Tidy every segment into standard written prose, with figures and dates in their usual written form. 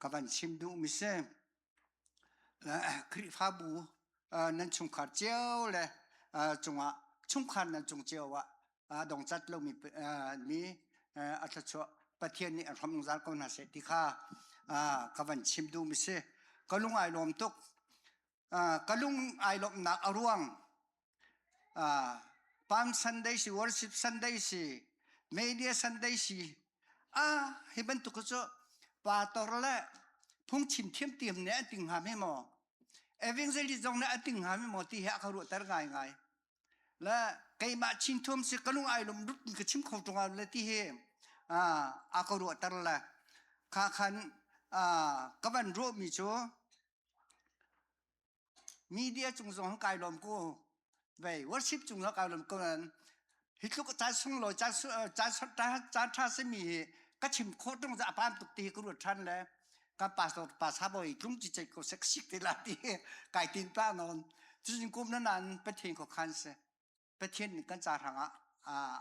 ka van chim duhmi si. Khrihfabu nan chungkhar cio le cungah chungkhar nan cung cio ah dongcat lomi mi a thluachuah Pathian nih a hram zungzal ko hna seh ti kha ka van chim duhmi si. Ka lung ai lawm tuk. Ka lung ai lawmhnak a ruang Palm Sunday si, Worship Sunday si, Media Sunday si, ah hi bantuk cu pastor le phungchim thiamthiam nih an ting hnga hme maw? Evangelist zong nih an ting hnga hme maw ti hi a ka ruahter ngaingai. Le keimah chin thuam si ka lung ai lum rup in ka chim kho ṭung le ti hi a ka ruahter le kha khan ka van ruahmi cu Media cung zong kai lawm ko. Vei worship cung zong kai lawm ko nan hi tluk caan sunglawi caan caan caan ṭha simi hi ka chim khawh ṭung za a pam tuk ti hi ka ruat ṭhan le ka pastor pa sabawi tlung ci cei ko sek sik te la ti kai tin pa nawn cucun kum na nan Pathian ko khan si. Pathian nih kan ca hrangah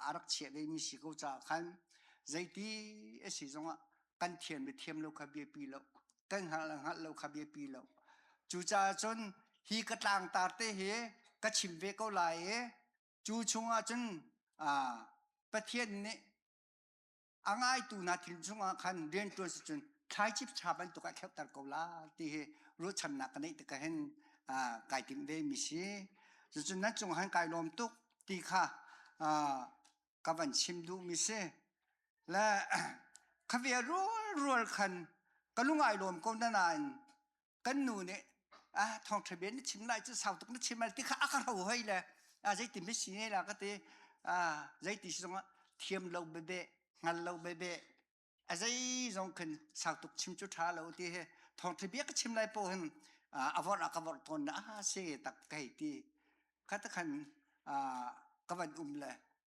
a rak chiah vemi si ko caah khan zeiti a si zongah kan thiam le thiam lo kha biapi lo kan hngalh le hngalh lo kha biapi lo cucaah cun hi ka tlangtar te hi ka chim ve ko lai i cu chungah cun Pathian nih a ngaitu hna thil chungah khan rianṭuan si cun thlaicip ṭha bantuk ah kheuhter ko la ti hi ruahchannak ka neih tikah hin kai timh ve mi si. Cucun nan cung han kai lawm tuk ti kha ka van chim duh mi si. Le khavia rual rual khan ka lung ai lawm ko na nain kan nu nih ah thawngṭha bia na chim lai cu sau tuk na chim lai ti kha a ka ro hoi le ah zeiti mi si ne la ka ti ah zeiti si zongah thiam lo bebe hngal lo bebe a zei zong khin sau tuk chim cu ṭha lo ti hi thawngṭha bia ka chim lai po hin a vorh a ka vorh tawn na ah si tak ka hei ti kha ta khan ka van um le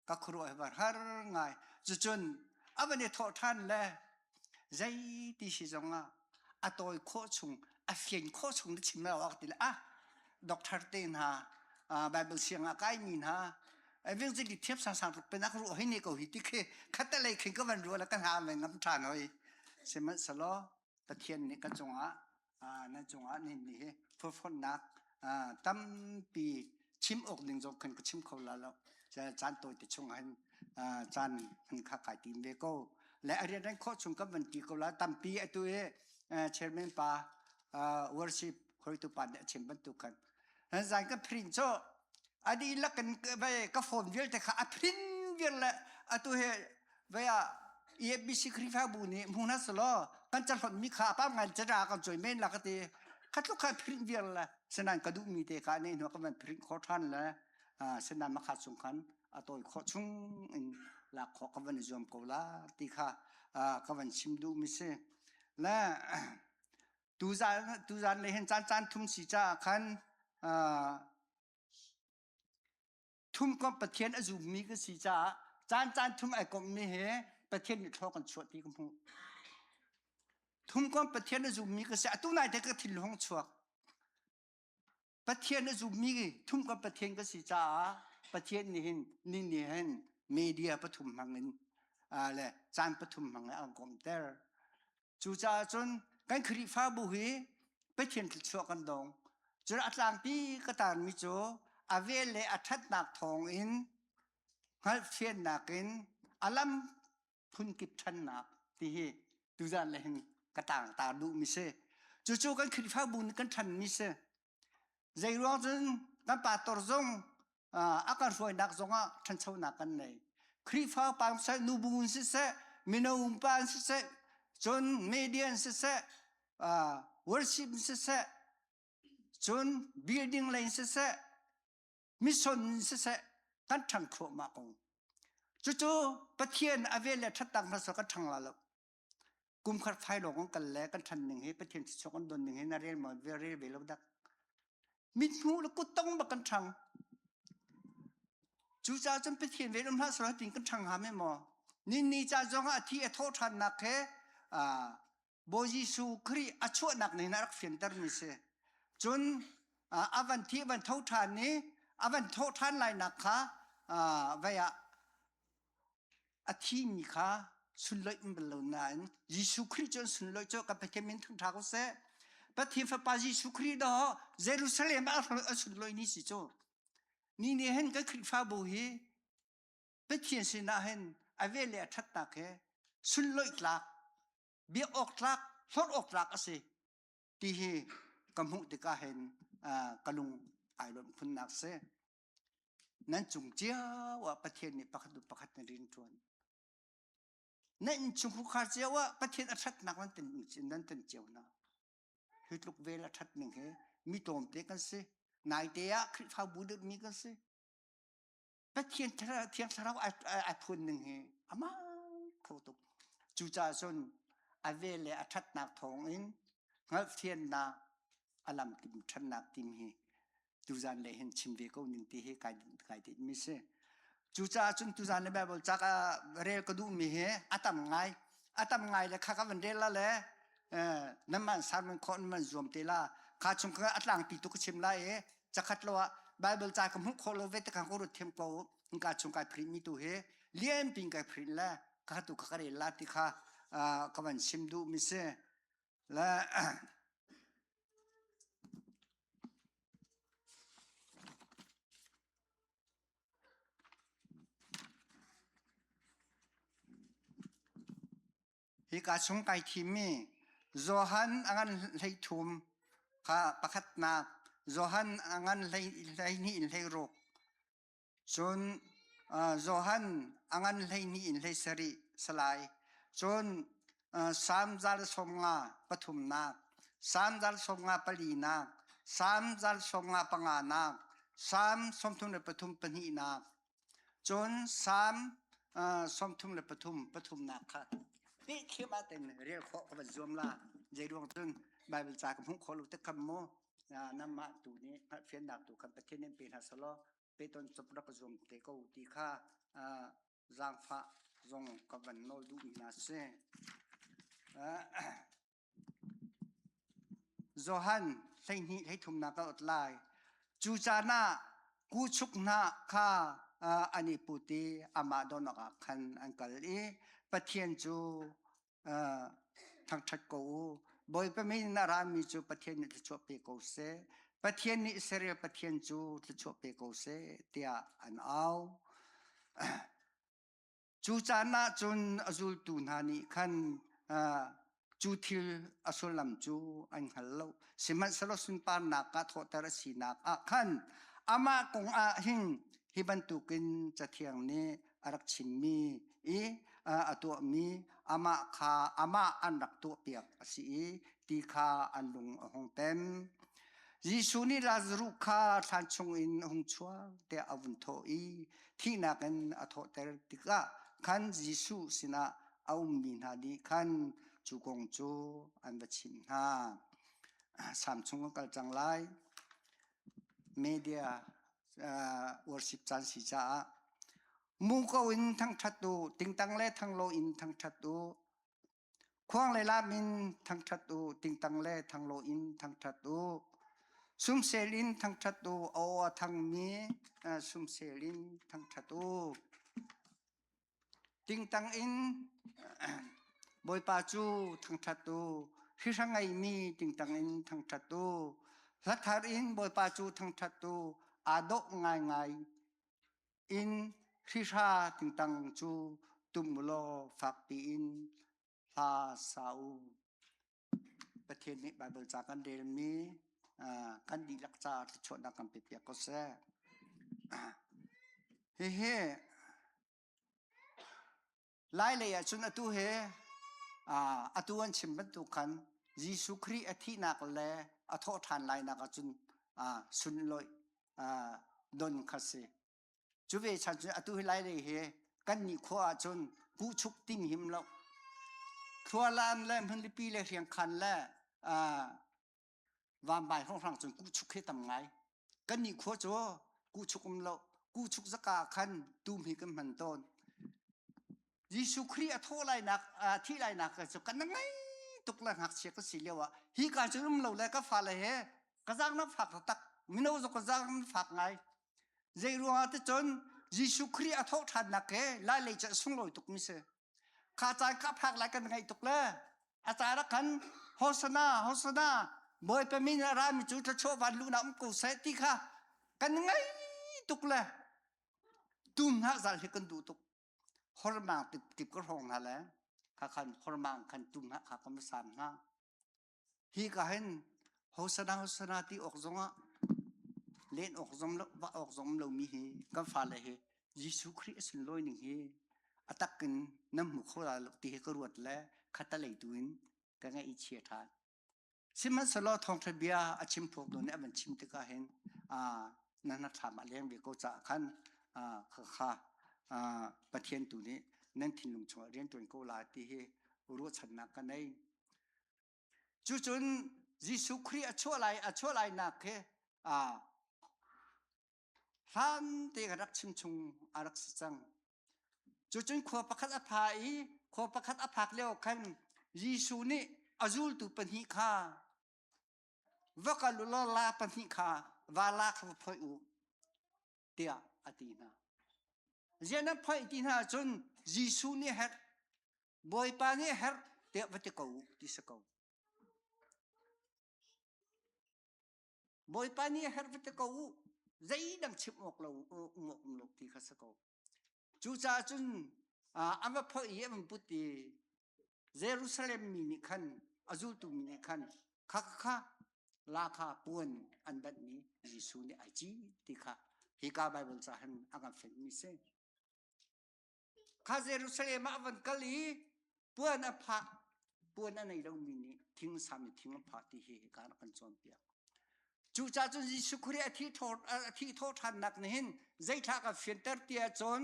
ka khuaruah hi var har ngai cucun a van i thawh ṭhan le zeiti si zongah a tawi khawh chung a fian khawh chung na chim lo ak ti le ah doctor te hna Bible siang ah kaimi hna evangelist thiam sang sang tuk penak ruah hi ne ko hi ti khi khatalei khin ka van ruah le ka hna me ngam ṭhan hoi sihmanhsehlaw Pathian nih kan cungah nan cungah nihin ni hi phurfonnak tampi chim awk ding zong khan ka chim kho la lo caan tawi te chung hin caan hin kha kai tim ve ko le a rian khawh chung kan van ti ko la tampi atu i chairman pa worship hruaitu pa nih a chim bantuk khan zan ka print cu a dihlak in ka phone vialte kha a print vial le atu he vei ah EFBC Khrihfabu nih hmu hna selaw kan cahlawt mi kha apam ngai cara kan cawi men la ka ti kha tluk kha print vial le senan ka duh mi te kha ne hnu ka van print kho than le senan makha chung khan a tawi khawh chung in lak khawh ka van i zuam ko la ti kha ka van chim duh mi si le tuzan tuzan le hin caan caan thum si caah khan thumkomh Pathian a zummi ka si caah caan caan thum ai komhmi he Pathian nih thlaw kan chuah ti ka hmuh. Thumkomh Pathian a zummi ka si atu nai te ka thinlung chuak. Pathian a zummi thumkomh Pathian ka si caah Pathian nih hin ni ni hin media pathum hmang in le caan pathum hmang in an komhter. Cucaah cun kan Khrihfabu hi Pathian thluachuah kan dong. Cun a tlangpi ka taarmi cu a vel le a ṭhatnak thawngin hngalhfiannak in a lam phunkip ṭhannak ti hi tuzan le hin ka tang taar duhmi si. Cucu kan Khrihfabu nih kan ṭhanmi si. Zeiruang cun kan pastor zong a kan hruainak zongah ṭhanchonak kan nei. Khrihfa pa siseh, nubu in siseh, mino pa in siseh, cun media in siseh, worship in siseh, cun building lei in siseh, mission in siseh, kan ṭhang thluahmah ko. Cucu Pathian a vel le ṭhatnak hmasa kan ṭhang la lo. Kum khat fai lawng kan kal le kan ṭhan ning hi Pathian thluachuah kan don ning hi na rel maw rel ve lo dak. Mithmuh le kuttong bak kan ṭhang. Cucaah cun Pathian vel um hlah selaw tin kan ṭhang hnga maw? Ninni ca zongah a thi a thawh ṭhannak he Bawi Jesuh Khrih a chuahnak nih a rak fiantermi si. Cun a van thi a van tho ṭhan i a van thawh ṭhan lainak kha vei ah a thimi kha sunloih um bal lo nain Jesuh Khrih cu an sunloih cu kan Pathian min thangṭha ko seh. Pathian Fapa Jesuh Khrih dawh Jerusalem ah a sunloih ni si cu. Ni nih hin kan Khrihfabu hi Pathian sinah hin a vel le a ṭhatnak he sunloih tlak, biak awk tlak, hlorh awk tlak a si ti hi ka hmuh tikah hin ka lung ai lawmh khunnak si. Nan cung cio ah Pathian nih pakhat hnu pakhat na rian ṭuan. Na innchungkhar cio ah Pathian a ṭhatnak nan ten nan ten cio hna. Hi tluk vel a ṭhat ning hi mi tlawmte kan si. Naite ah Khrihfabu dirhmi kan si. Pathian Thiang Thlarau ai phun ning hi amah kho tuk. Cucaah cun a vel le a ṭhatnak thawngin hngalhthiannak a lamkim ṭhatnak tim hi tuzan le hin chim ve ko ning ti hi kai kai tinh mi si. Cucaah cun tuzan le Bible ca ka rel ka duh mi hi a tam ngai. A tam ngai le kha ka van rel la le nan man sermon khawh nan man zuam te la. Kha chung kha a tlangpi tu ka chim lai i cakhat lo ah Bible ca ka hmuh khawh lo ve te kha ka rut thiam ko ka chung kai print mi tu hi lian pin kai print le ka tu ka ka rel la ti kha ka van chim duh mi si. Le Hika chung kai thimmi Johan a ngan 13 kha pakhatnak, Johan a ngan 12 in 16, cun Johan a ngan 12 in 17 salai, cun Salm zal 50 pathumnak, Salm zal 50 palinak, Salm zal 50 panganak, Salm 33 pahnihnak, Cun Salm 33 pathumnak kha peh thiam ah ten rel khawh ka van zuam la. Zeiruang cun Bible ca ka hmuh khawh lo te kham mu namah tu nih hngalhfiannak tu khan Pathian nih pe hna selaw peton cop rak ka zuam te ko ti kha zaangfah zong ka van nawl duhmi hna si. Johan 12 hleithumnak ka ot lai. Cu caan ah kuchuk hna kha an i put i amah don awkah khan an kal i Pathian cu thangṭhat ko u. Bawipa min in a rami cu Pathian nih thluachuah pe ko seh. Pathian nih Israel Pathian cu thluachuah pe ko seh tiah an au. Cu caan ah cun a zultu hna nih khan cu thil a sullam cu an hngal lo. Sihmanhsehlaw sunparnak ah thawhter a sinak ah khan amah kong ah hin hi bantukin Cathiang nih a rak chimmi i a tuahmi amah kha amah an rak tuahpiak a si i ti kha an lung a hung pem. Jesuh nih Lazaruh kha thlan chungin a hung chuak tiah a vun thawh i thihnak in a thawhter tikah khan Jesuh sinah a ummi hna nih khan cu kong cu an va chimh hna. Sam chung kan kal cang lai. Media uh, worship caan si caah muko in thangṭhat u, tingtang le thanglo in thangṭhat u, Khuang le lam in thangṭhat u, tingtang le thanglaw in thangṭhat u. Sumsel in thangṭhat u, a aw a thangmi sumsel in thangṭhat u. Tingtang in Bawipa cu thangṭhat u, hrihra ngeimi tingtang in thangṭhat u. Hla thar in Bawipa cu thangṭhat u, aa dawh ngaingai in hrihra tingtang cu tum u law fakpi in hla sa u. Pathian nih Baibal ca kan relmi kan dihlak ca thluachuahnak kan pe piak ko seh. Hihi Lai lei ah cun atu he atu an chim bantuk khan Jesuh Khrih a thihnak le a thawh ṭhan lainak ah cun sunlawih don kha si. Cu ve chan cun atu hi lai lei he kan nih khua ah cun kuhchuk ting him lo. Thlualam le hmunlipi le hriangkhan le Vanbai hrawnghrang cun kuhchuk hi tam ngai. Kan nih khua cu kuhchuk um lo. Kuhchuk zaka ah khan tum hi kan hman tawn. Jesuh Khrih a thawh lainak, a thih lainak cu kan ngai tuk le ngakchia ka si lio ah hi ka cu um lo le ka fale he ka zaang na fak taktak. Mino zong ka zaang na fak ngai. Zei ruangah te cun Jesuh Khrih a thawh ṭhannak he lai lei cu a sunglawi tuk mi si. Kha caan kha phak lai kan ngaih tuk le a caan ah khan Hosana Hosana Bawipa min a rami cu thluachuah van luhnak um ko seh ti kha kan ngai tuk le tum hna zal hi kan duh tuk. Hormang tip ka hrawng hna le kha khan hormang khan tum hna kha kan sam hna. Hi ka hin Hosana Hosana ti awk zongah len awk zong lo va awk zong lo mi hi kan fale hi Jesuh Khrih a sunlawi ning hi a tak in nan hmu kho lai lo ti hi ka ruat le khatalei tu in ka ngaih i chia ṭhan. Sihmanhsehlaw thawngṭha bia a chim phuk tu nih a van chim tikah hin na hnathlam a leng ve ko caah khan kha Pathian tu nih nan thinlung chungah rian ṭuan ko lai ti hi ruahchannak ka nei. Cucun Jesuh Khrih a chuah lai a chuah lainak khi hlan te ka rak chim chung a rak si cang. Cucun khua pakhat a pha i khua pakhat a phak lio khan Jesuh nih a zultu pahnih kha va kal u law la pahnih kha va la kha va phoih u tiah a ti hna. Ziah nan phoih ti hna ahcun Jesuh nih herh Bawipa nih herh tiah va ti ko u ti si ko. Bawipa nih herh va ti ko u zeidang chim awk lo um awk um lo ti kha si ko. Cucaah cun an va phoih i an van put i Jerusalem mi nih khan a zultu mi nih khan kha kha la kha puan an danhmi Jesuh nih ai cit ti kha hika Baibal ca hin a kan fenhmi si. Kha Jerusalem ah a van kal i puan a phah puan a nei lomi nih thing sam i thing a phah ti hi hika ah kan cawnpiak. Cucaah cun Jesuh Khrih a thih thawh ṭhannak nih hin zeithla ka fianter ti ahcun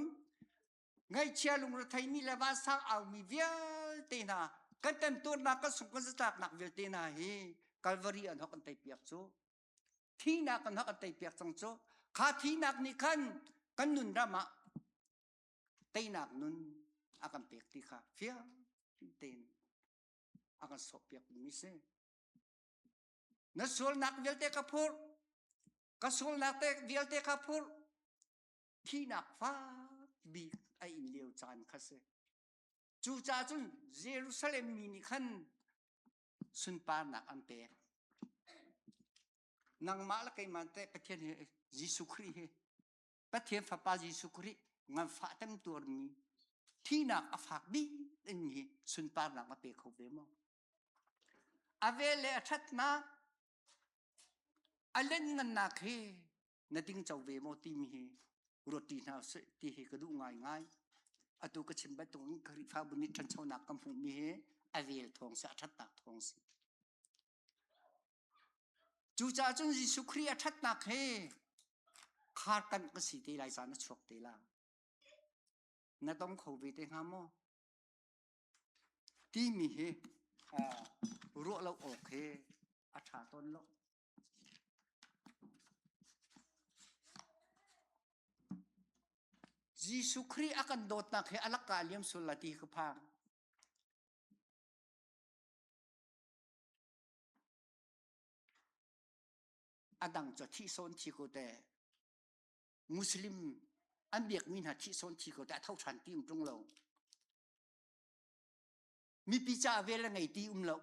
ngaihchia lungretheimi le vansang aumi vialte hna kan temtuarnak kan sung kan zatlaknak vialte hna hi Calvary an hok an teipiak cu thihnak an hok an teipiak cang cu kha thihnak nih khan kan nun ram ah teinak nun a kan pek ti kha fiang tein a kan sawhpiak mi si. Na sualnak vialte ka phurh, ka sualnak te vialte ka phurh, thihnak fak bik a in lio caan kha si. Cucaah cun Jerusalem mi nih khan sunparnak an pek. Nangmah le keimah teh Pathian hi Jesuh Khrih hi Pathian Fapa Jesuh Khrih nganfah temtuarmi thihnak a fak bik in hi sunparnak a pe kho ve maw? A vel le a ṭhatnak a lianngannak hi na ding co ve maw timi hi ruat ṭi hna usih ti hi ka duh ngaingai. Atu ka chim bantukin Khrihfabu nih ṭhanchonak kan hmuhmi hi a vel thawng si, a ṭhatnak thawng si. Cucaah cun Jesuh Khrih a ṭhatnak he khar kanh ka si te lai caan a chuak te la. Na dong kho ve te hnga maw? Timi hi ruah lo awk hi a ṭha tawn lo. Jesuh Khrih a kan dawtnak he a lakka a liam sual la ti ka phang. A dang cu thih sawn thi ko te. Muslim an biakmi hna thih sawn thi ko te a tho ṭhan ti um ṭung lo. Mipi caah vel a ngei ti um lo.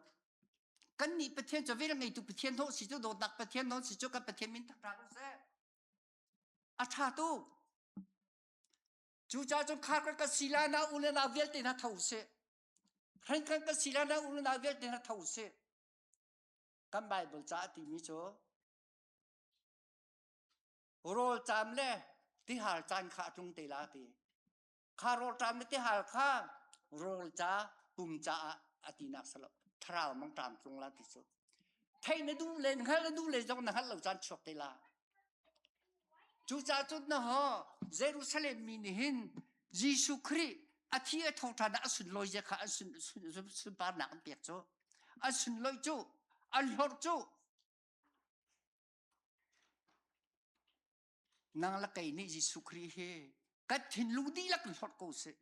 Kan nih Pathian cu vel a ngeitu Pathian hnawh si cu dawtnak Pathian hnawh si cu kan Pathian min thangṭhat u sih. A ṭha tuk. Cucaah cun khar kan si la na u le nau vialte hna tho usih. Hran kan kan si la na u le nau vialte hna tho usih. Kan Bible ca a timi cu rawl caam le tihal caan kha a tlung te la ti. Kha rawl ṭam le tihal kha rawl ca pum caah a tinak si lo. Thlarau mang ṭam tlung la ti cu. Theih na duh le hngalh na duh le zong na hngalh lo caan chuak te la. Cucaah cun na ho Jerusalem mi nih hin Jesuh Khrih a thi a tho ṭhan ah a sunlawi zia kha an sunparnak an pek cu. An sunlawih cu, an hlorh cu. Nang le kei nih Jesuh Khrih hi kan thinlung dihlak in hlorh ko sih.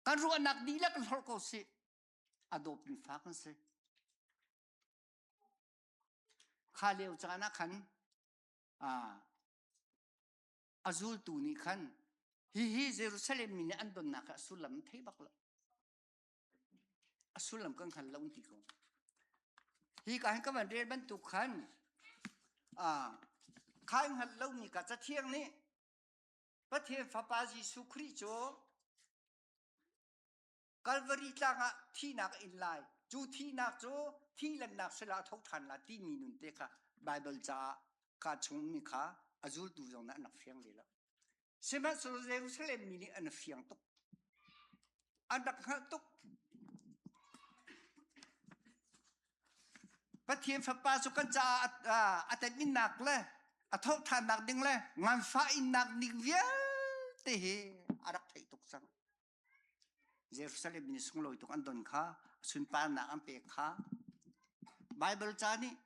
Kan ruahnak dihlak in hlorh ko sih. A dawtmi fa kan si. Kha lio caan ah khan a zultu nih khan hihi Jerusalem mi nih an donnak ah sullam an thei bak lo. A sullam kan hngal lo ti ko. Hi ka hin ka van rel bantuk khan khai hngalh lomi ka cathiang nih Pathian Fapa Jesuh Khrih cu Kalvari tlang ah thihnak a in lai. Cu thihnak cu thihlannak sila a tho ṭhan la timi nun te kha Baibal caah ka chungmi kha a zultu zong nih an rak fiang ve lo. Sihmanhsehlaw Jerusalem mi nih an fiang tuk. An rak hngalh tuk. Pathian Fapa cu kan caah a teminnak le a thawhṭhannak ding le nganfah innak ding vialte hi a rak theih tuk cang. Jerusalem ni sunglawi tuk an don kha sunparnak an pek kha Baibal ca nih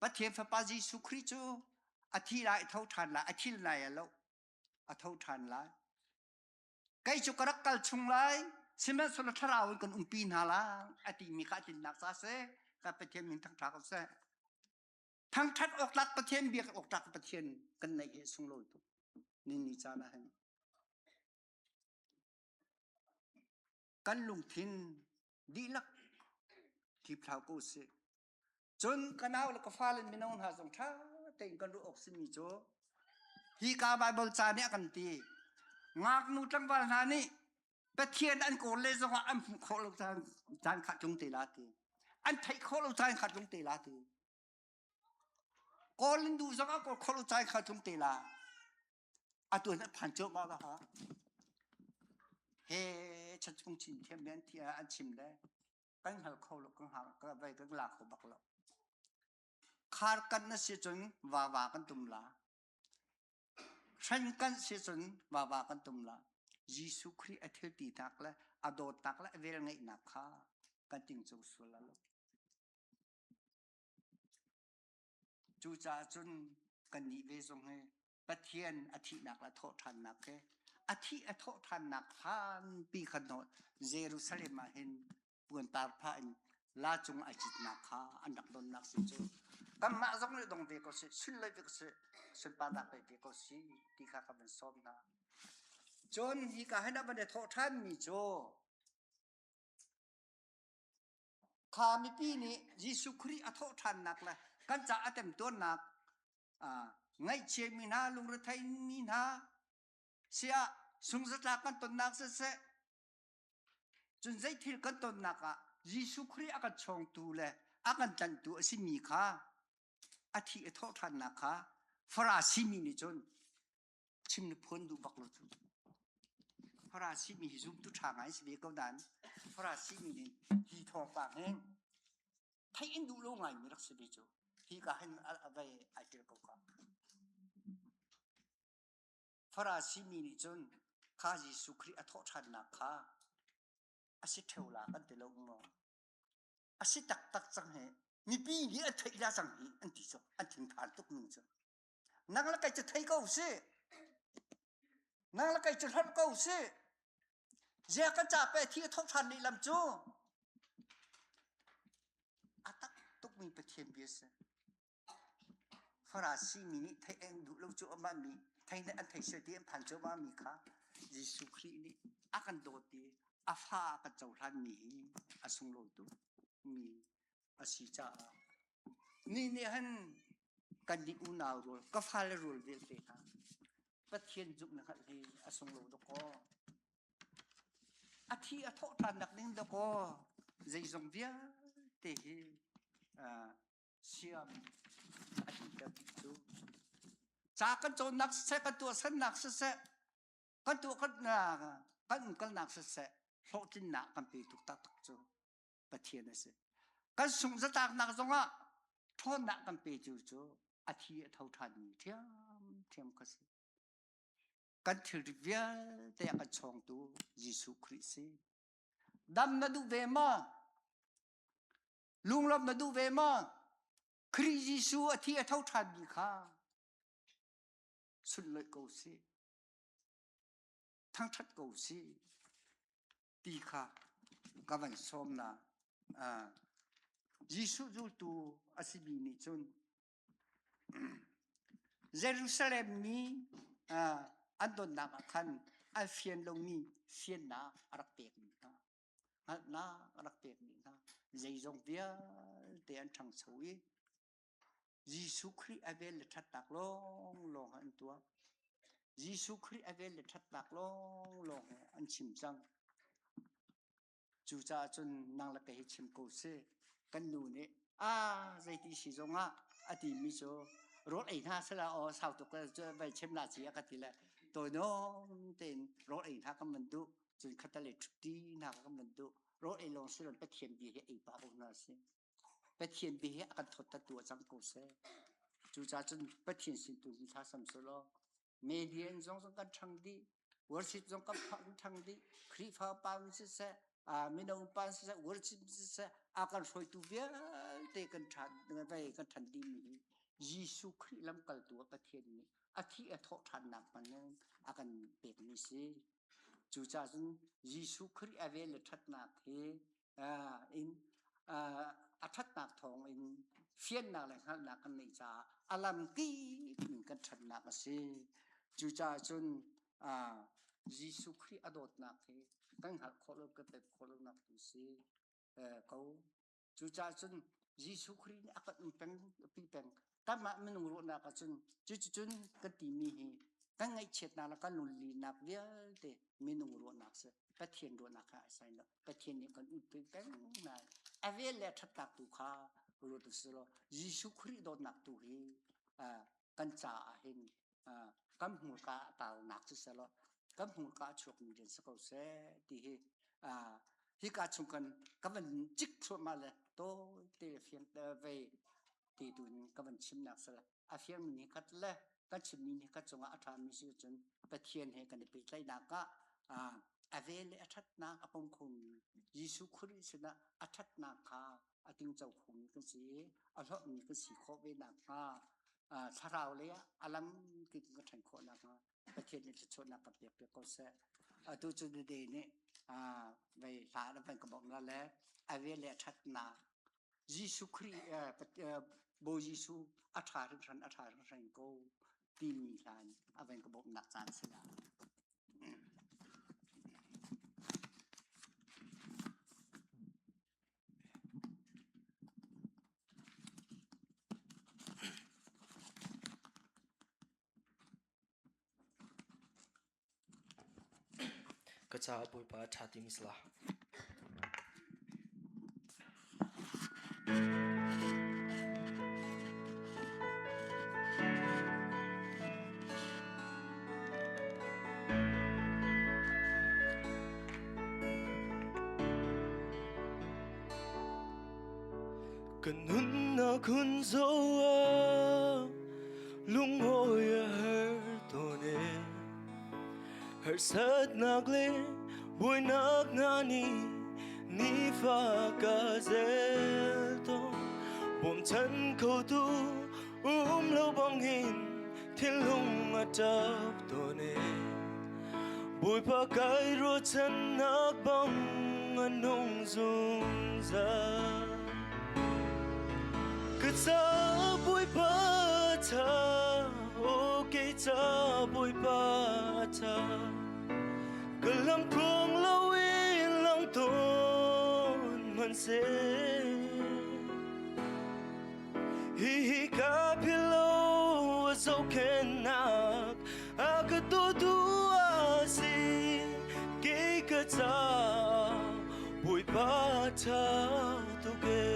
Pathian Fapa Jesuh Khrih cu a thi lai a tho ṭhan lai a thil lai a lo a tho ṭhan lai kei cu ka rak kal chung lai sihmanhsehlaw thlarau in kan umpi hna lai a timi kha a tlinnak ca si ka Pathian min thangṭha ko seh thangṭhat awk tlak Pathian biak awk tlak Pathian kan neih hi sunglawi tuk ni ni caan ah hin Kan lungthin dihlak hliphlau ko sih. Cun ka nau le ka fale mino hna zong ṭha tein kan ruah awk simi cu hi ka Baibal ca nih a kan ti. Ngaknu tlangval hna nih Pathian an kawl le zongah an hmuh khawh lo caan caan kha tlung te la ti. An theih khawh lo caan kha tlung te la ti. Kawl in duh zongah kawl khawh lo caan kha tlung te la. Atu an phan cuahmah la ha. He chan chung chin thiam men ti an chim le kan hngal kho lo kan hal ka vai kan la kho bak lo. Khar kan na si cun va va kan tum la. Hran kan si cun va va kan tum la. Jesuh Khrih a thil ti nak le a dawtnak le a vel ngeihnak kha kan ting cung sual la lo. Cucaah cun kannih ve zong hi Pathian a thihnak le a thawhṭhannak hi a thih a thawhṭhannak hlanpi khan Jerusalem ah hin puantar phah in la cung ai citnak kha an rak donnak si cu kanmah zong nih dong ve ko sih sunlawi ve ko sih sunparnak pe ve ko si ti kha ka van sawm hna. Cun hika hin a van i thawhṭhanmi cu Kha mipi nih Jesuh Khrih a thawhṭhannak le kan ca a temtuarnak ngaihchiami hna, lungretheimi hna siah sungzatlak kan tonnak siseh, cun zeithil kan tonnak ah Jesuh Khrih a kan chawngtu le a kan tlanhtu a simi kha a thi a thawhṭhannak kha Farasi mi nih cun chim na phuan duh bak lo cu. Farasi mi hi zumtu ṭha ngai si ve ko nain Farasi mi nih hi thawngpang hi theih in duh lo ngai mi rak si ve cu. Hi ka hin a vai ai tel ko ka. Farasi mi nih cun kha Jesuh Khrih a thawhṭhannak kha a si ṭheo la kan ti lo maw? A si taktak cang hi mipi nih an theih la cang hi an ti cu an thinphan tuk ning cu. Nang le kei cu thei ko sih. Nang le kei cu hlonh ko sih. Zia kan ca pe thi a thawh ṭhan lehlam cu a tak tukmi Pathian bia si. Farasi mi nih theih an duh lo cu amah mi thei an thei sel ti an phan cu amah mi kha Jesuh Khrih nih a kan dawt i a fa a kan cohlan mi hi a sunglawi tuk mi a si caah ni nih han kan nih unau rual ka fale rual vialte hna Pathian zumh na hngalh hi a sunglawi dawkaw a thi a thawh ṭhan nak ding dawkaw zeizong vialte hi siam a ti cu ca kan cawnnak siseh kan tuahsernak siseh kan tuah kan kan umkalnak siseh hlawhtlinnak kan pe tuk taktak cu Pathian a si. Kan sungh zatlaknak zongah ṭhawnnak kan petu cu a thi a tho ṭhanmi ṭhiamṭhiam kha si. Kan thilrit vialte a kan chawngtu Jesuh Khrih si. Dam na duh ve maw? Lunglawmh na duh ve maw? Khrih Jesuh a thi a tho ṭhanmi kha sunlawih ko sih. Thangṭhat ko sih. Ti kha ka van sawm na. Jesuh zultu a simi nih cun Jerusalem mi an donnak ah khan an fian lomi fiannak a rak pekmi hna. Hngalhnak a rak pek dih hna. Zeizong vialte an ṭhangcho i Jesuh Khrih a vel le ṭhatnak lawnglawng an tuah. Jesuh Khrih a vel le ṭhatnak lawnglawng he an chim cang. Cucaah cun nang le kei hi chim ko sih. Kan nu nih a zeiti si zongah a timi cu rawl ei hna sela aw sau tuk vai chim la ci a ka ti le tawinom tein rawl ei hna kan van duh cun khatale ṭhutti hna kan van duh rawl ei lawng si lo Pathian bia hi ei pah ko hna sih. Pathian bia hi a kan thawt tu a cang ko seh. Cucaah cun Pathian sin tu hi thla sam selaw median zong zong kan ṭhang dih worship zong kan ṭhang dih Khrihfa pa siseh mino pa siseh worship siseh a kan hruaitu vialte kan ṭhan vai kan ṭhan dih mi hi Jesuh Khrih lamkaltu a Pathian nih a thih a thawh ṭhannak hman in a kan pekmi si. Cucaah cun Jesuh Khrih a vel le ṭhatnak hi in a ṭhatnak thawng in fiannak le hngalhnak kan neih caah a lam kip in kan ṭhatnak a si. Cucaah cun Jesuh Khrih a dawtnak hi kan hngalh khawh lo kan pek khawh lonak tu si ko. Cucaah cun Jesuh Khrih nih a kan um peng pi peng. Kanmah minung ruahnak ahcun cuticun kan timi hi kan ngaihchiatnak le kan lunglinak vialte minung ruahnak si Pathian ruahnak kha a sai lo. Pathian nih kan umpi peng nain a vel le a ṭhatnak tu kha ruat u sih law Jesuh Khrih dawtnak tu hi kan caah hin kan hmurka a taunak si selaw kan hmurka a chuakmi rian si ko seh ti hi hika chung kan ka van cik thluahmah le tawi te le fiang ve ti tu in ka van chimnak si le a fiangmi nih khat le kan chimmi nih khat cungah a ṭhami si cun Pathian he kan i pehtlaihnak ah a vel le a ṭhatnak a pom khomi Jesuh Khrih sinah a ṭhatnak kha a tingco khomi kan si i a hlawtmi kan si khawh ve nakhnga thlarau lei ah a lam kip in kan ṭhan khawh nakhnga Pathian nih thluachuahnak kan pek piak ko seh. Atu cu Dede nih vei hla na van ka bawmh la le a vel le a ṭhatnak Jesuh Khrih Bawi Jesuh a ṭha hringhran a ṭha hringhran ko timi hlan a van ka bawmhnak caan si la. Ka caah Bawipa a ṭha timi si la. Ka nunnak hun zoh ah lungawi a har tawn e. Harsatnak le buainak hna nih nifa ka zel tawn. Bawmchan khotu um lo bangin thinlung a ṭap tawn e. Bawipa kai ruahchannak bang a nung zungzal. Ka ca Bawipa tha, o kei ca Bawipa tha. Ka lam tluang loin lang tawn hmanhseh. Hihi ka philo a zohkhenhnak a ka dawtu a si kei ka ca Bawipa ṭha tuk e.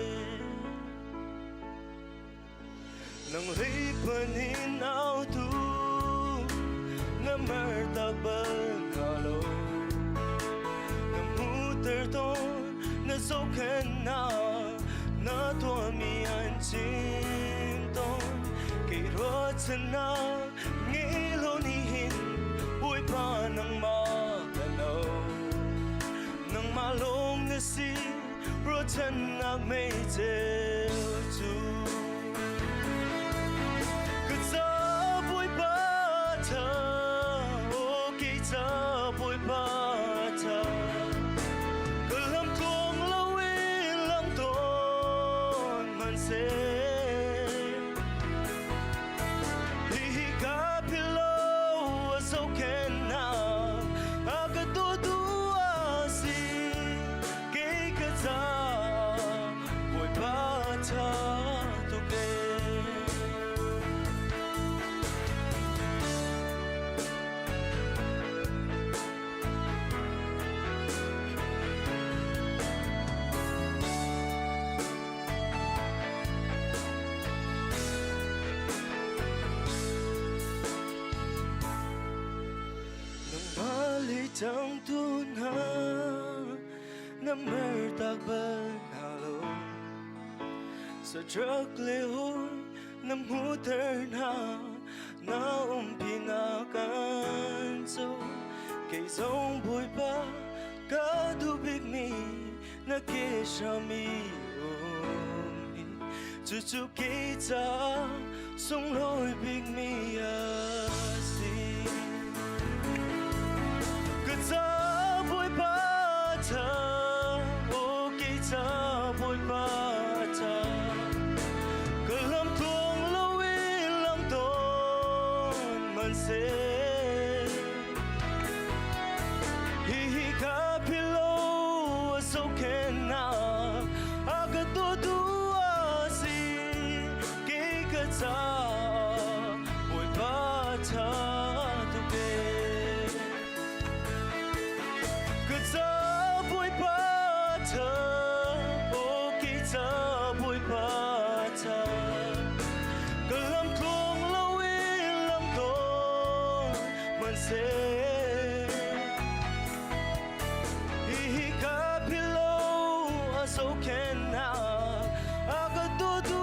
Nang hlei in au tu na mer tak bal hnga lo na hmuhter tawn na zohkhenhnak na tuahmi an chim tawn kei ruahchannak ngei lo nih hin Bawipa nangmah ka lo nangmah lawng na si ruahchannak meiceu cu ka ca Bawipa tha o kei ca Bawipa tha ka lam tluang loin lam tawn hmanhseh hihi ka philh lo a zohkhenhnak a ka dawtu a si. Changtu hna na mertak bal hna lo. Sadrak le hawi na hmuhter hna, na umpi na kan co. Kei zong Bawipa ka duh bikmi na ke hram i um hi, cucu kei ca sunglawi bikmi a si. Ka ca Bawipa tha, aw kei ca Bawipa tha. Ka lam tluang lo i lam tawn hmanhseh, hihi ka philh lo a zohkhenhnak a ka tuahtu a si. Kei ka caah Bawipa tha tuk ee. Ka ca Bawipa tha, aw kei ca Bawipa tha. Ka lam tluang lo i lam tawn hmanhseh, hihi ka philh lo a zohkhenhnak a ka tuahtu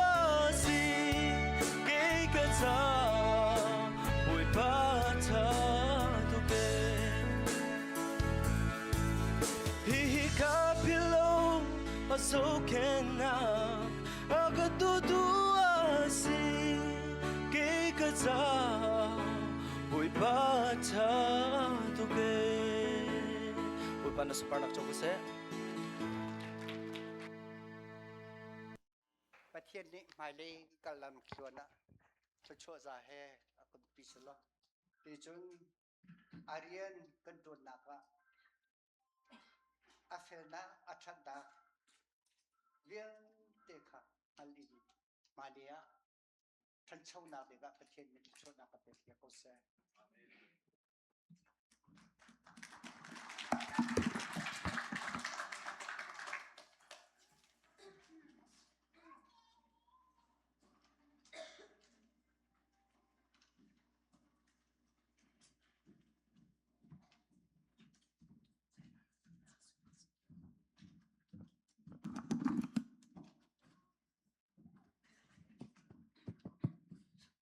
a si. Kei ka caah Bawipa tha tuk ee. Hihi ka philh lo a zohkhenhnak a ka tuahtu a si. Kei ka caah Bawipa tha tuk ee. Bawipa na sunparnak co ko seh. Pathian nih hmailei kal lam thluan ah thluachuah za he a kan pi selaw ticun a rian kan ṭuannak ah a felnak a ṭhatnak vialte kha hngal in hmailei ah ṭhanchonak dingah Pathian nih thluachuahnak a pek piak ko seh.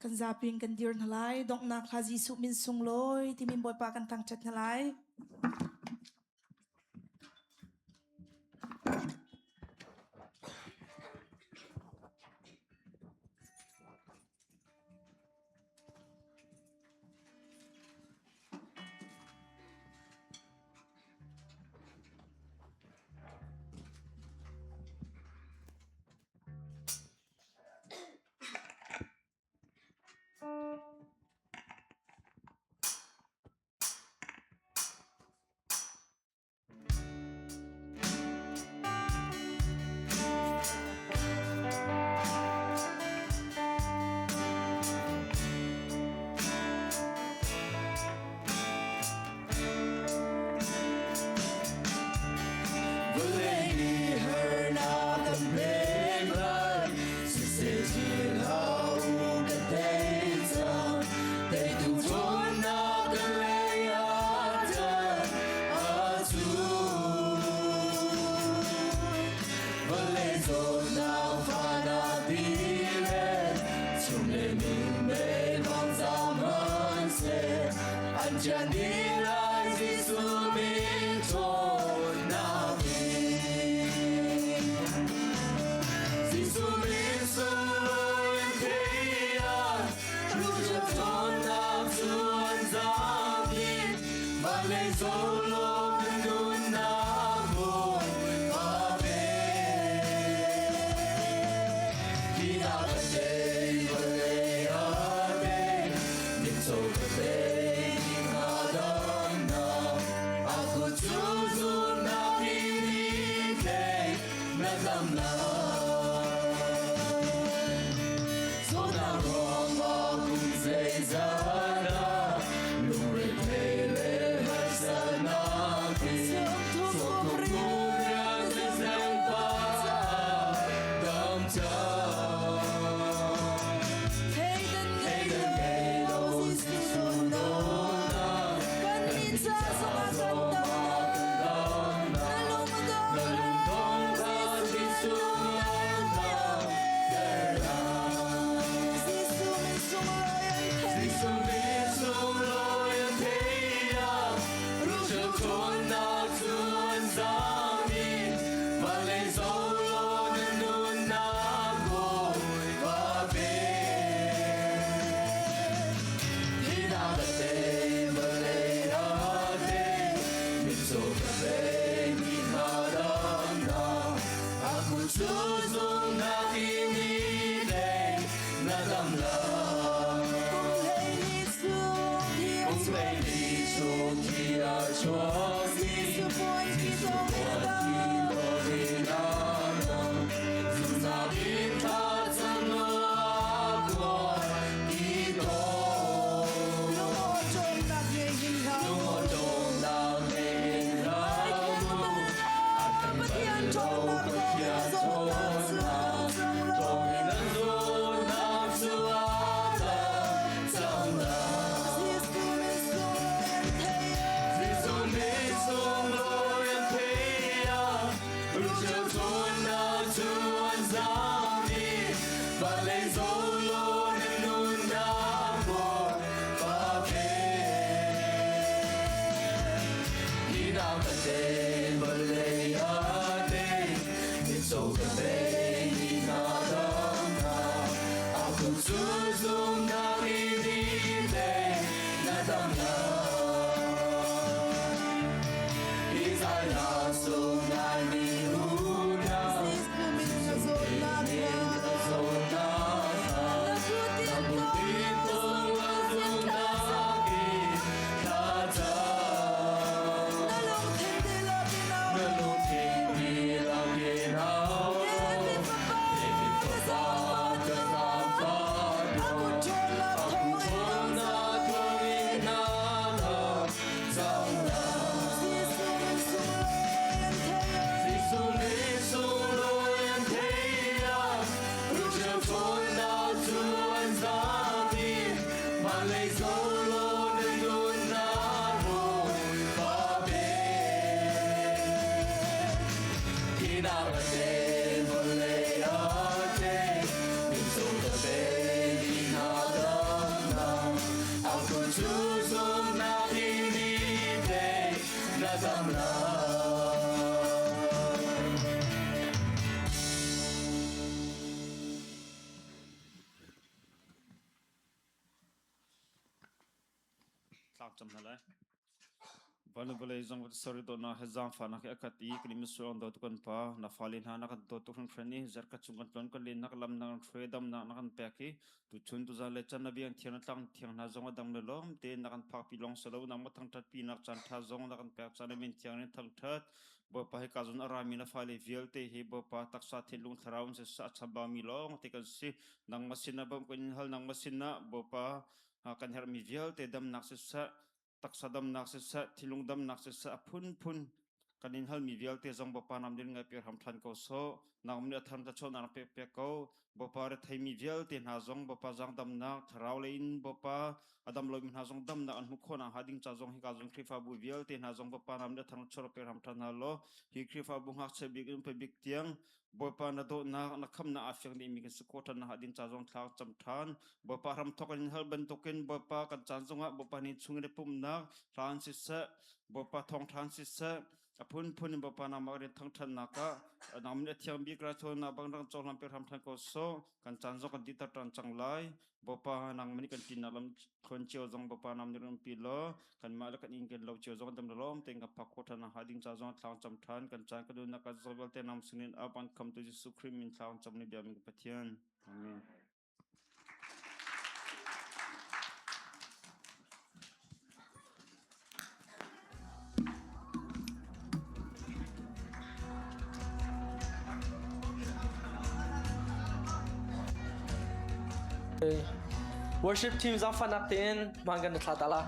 Kan zapi in kan dir hna lai. Donghnak hla Jesuh min sunglawi timi Bawipa kan thangṭhat hna lai. Vawlei nih harnak kan pek lai, siseh chin hau kan tei cang, teitu ṭhawnnak kan lei ah chan a cu. Vawlei zawtnak fahnak ti le chum le minmei vangzam hmanhseh, an thian dih lai Jesuh min ṭhawnnak in. Jesuh min sunglawi an thei ah, Ruja ṭhawnnak cu an zaam dih, van lei solo kan nunnak Bawipa pe. Thihnak a tei, vawlei a tei, mitcaw ka tei, hnga dam. Zolo na nunnak Bawipa pe. Hi nak a te vawlei a te, mitcaw ka tei ni hna dam hna. A kut cu zumnak in i tei na dam lai. Hi zai na sung ngai mi unau, Tlangcam hna lai. Van le vawlei zong sori dawtnak he zaangfahnak he a khat i kan i misual an dawtu kan Pa, na fale hna na kan dawt tuk hringhran i zarhkhat chung kan tlon kan lennak lam na kan hruai damnak na kan pek i tuchun tuzan le chan na biang thiang na tlang thiang hna zong a dang le lawm tein na kan phakpi lawng si lo nangmah thangṭhat pinak caan ṭha zong na kan pek caan na min thiang in thangṭhat Bawipa hi ka zon a rami na fale vialte hi Bawipa taksa thinlung thlarau in siseh a chambami lawng te kan si nangmah sinah bawmh kan in hal nangmah sinah Bawipa kan herhmi vialte damnak siseh taksa damnak siseh thinlung damnak siseh a phunphun kan in halmi vialte zong Bawipa nam din ngai pek hram than ko sawh nangmah nih a than ta chawn pek pek ko Bawipa re theimi vialte hna zong Bawipa zang damnak thlarau lei in Bawipa a dam lomi hna zong damnak an hmuh khawh nakhnga ding ca zong hika zong Khrihfabu vialte hna zong Bawipa nam nih a thang chuak pek hram than hna law hi Khrihfabu ngakchia bik in upa bik tiang Bawipa na dawtnak na khamnak aa fiang dihmi kan si khawh ṭhan nakhnga ding ca zong thla cam ṭhan. Bawipa hram thawk in hal bantukin Bawipa kan caan zongah Bawipa nih chung in pumhnak hlan siseh Bawipa thawngṭha siseh a phunphun in Bawipa nangmah rian thangṭhatnak ah nangmah nih a thiang bik raithawinak bang rang cohlan pek hram ṭhan ko sawh. Kan caan zong kan dihter ṭhan cang lai. Bawipa nangmah nih kan ṭinnak lam thluan cio zong Bawipa nam nih run pi law kanmah le kan inn kan lo cio zong dam lawm tein kan phak khawh ṭhan nakhnga ding ca zong thlang cam ṭhan kan caan kan nunnak kan zong vialte nang sinin up an khamtu Jesuh Khrih min thlang cam ni bia min Pathian. Amen. Worship team zaangfahnak tein hmaan kan thla ta la.